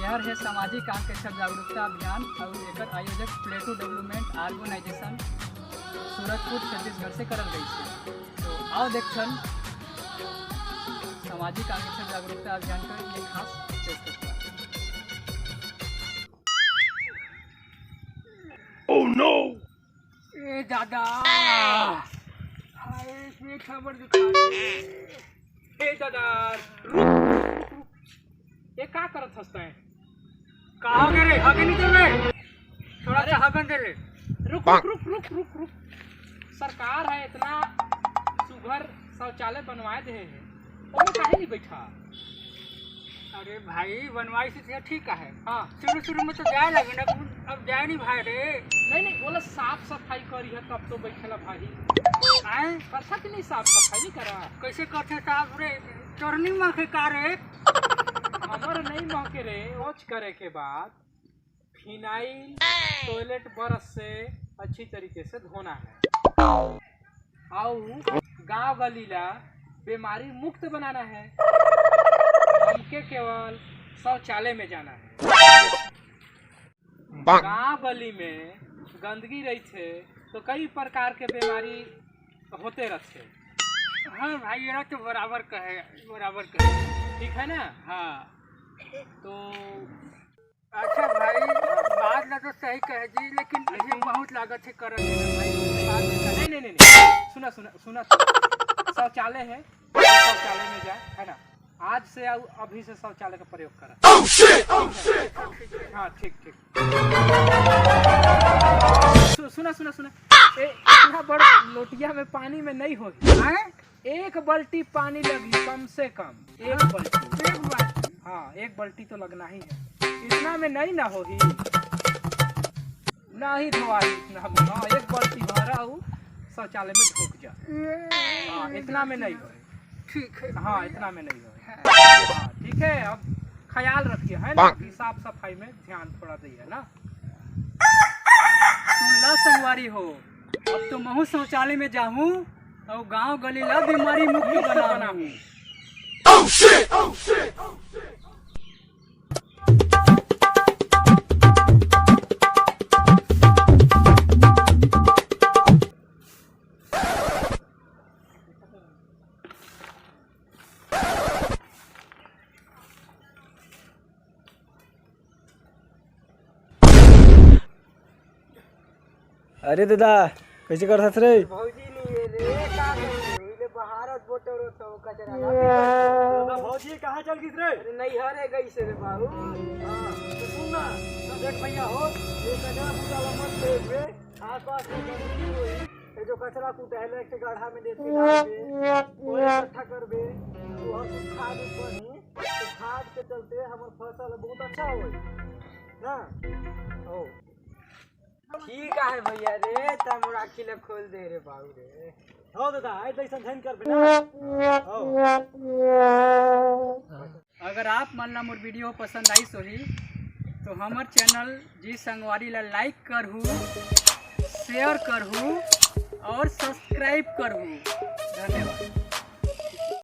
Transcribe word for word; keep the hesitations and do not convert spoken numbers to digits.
हर है सामाजिक आंकक्षर जागरूकता अभियान और एकर आयोजक प्लेटो डेवलपमेंट ऑर्गेनाइजेशन सूरजपुर छत्तीसगढ़ से करल गई है। तो आओ देखन सामाजिक आंकक्षर जागरूकता अभियान का ये खास पेशकश। Oh no! ए दादा, हाय, पेट हमर दुखा। ए दादा, रुक, रुक, रुक। ये का करत हस तैं? कहाँ गे रे? हगे नहीं दे रे। थोड़ा सा हगन दे रे। रुक, रुक, रुक, रुक, रुक, रुक। सरकार है इतना सुघर शौचालय बनवा दे है, ओमे काहे नहीं बैठा? अरे भाई, बनवाई से तो ठीक है। हाँ। शुरू शुरू में तो जाए लगे ना, अब, अब जाए नहीं भाई रे। नहीं नहीं, बोला साफ सफाई करी है तब तो बैठेला भाई। आए? करता कि नहीं साफ सफाई नहीं करा? कैसे करते साफ रे? चोरनी माँ के का रे? हमर नहीं महके रे। शौच करे के बाद फिनाइल टॉयलेट ब्रश से अच्छी तरीके से धोना है। आउ गांव गली ला बीमारी मुक्त बनाना है। हमके केवल शौचालय में जाना है। गांव गली में गंदगी रही थे तो कई प्रकार के बीमारी होते रहते। हाँ भाई, ये तो बराबर कहे, बराबर कहे। ठीक है ना? हाँ। तो अच्छा भाई, बात ला तो सही कहे जी, लेकिन ये बहुत लागत है करत है भाई। नहीं नहीं नहीं नहीं, सुना सुना सुना, शौचालय है, शौचालय में जाए, है ना? आज से आउ, अभी से शौचालय का प्रयोग करा। Oh shit! Oh shit! हाँ, ठीक ठीक। सु, सुना सुना सुना, ए, इतना बड़ लोटिया में पानी में नहीं होई। हैं? एक बाल्टी पानी लगी कम से कम, एक बाल्टी। एक बाल्टी? हाँ, एक बाल्टी तो लगना ही है। इतना में नहीं ना होही, ना ही धोआही इतना में। हाँ, एक बाल्टी भरा हो, शौचालय में ढुक जा। हाँ, इतना में नहीं होही। ठीक है। हाँ, इतना में नहीं होही। हाँ, ठीक है। अब ख्याल रखिए, है ना, कि साफ सफाई में ध्यान थोड़ा दिए ना। सुनला संगवारी हो, अब तो महू शौचालय में जाहूँ और गांव गली ला बीमारी मुक्त बनाहूँ। Oh shit! Oh shit! Oh shit! अरे दादा, कैसे करत हस रे? भौजी नहीं है रे, का करूं? इले बहारत बोटर हो तो कचरा ना बिगड़। दादा, भौजी कहाँ चल गई रे? अरे नहीं, हरे गई से रे बाबू। हाँ, तो सुन ना, देख भैया हो, ये कचरा कूड़ा ला मत फेंक रे, आसपास में गंदगी होई, ये जो कचरा कूड़ा है, एक गड्ढा में देख के डाल दे, वो इकट्ठा कर दे, तो हम कुछ खाद उद बनी, तो खाद के चलते हमर फसल बहुत अच्छा होई ना। हो। ठीक आहे भैया रे, त मोर आँखी ला खोल दे रे बाबू रे। हो दादा, आए तो ऐसा ध्यान कर बिना। हो। अगर आप मन ला मोर वीडियो पसंद आइस होही तो हमर चैनल जी संगवारी ला लाइक करहू, शेयर करहू और सब्सक्राइब करहू। धन्यवाद।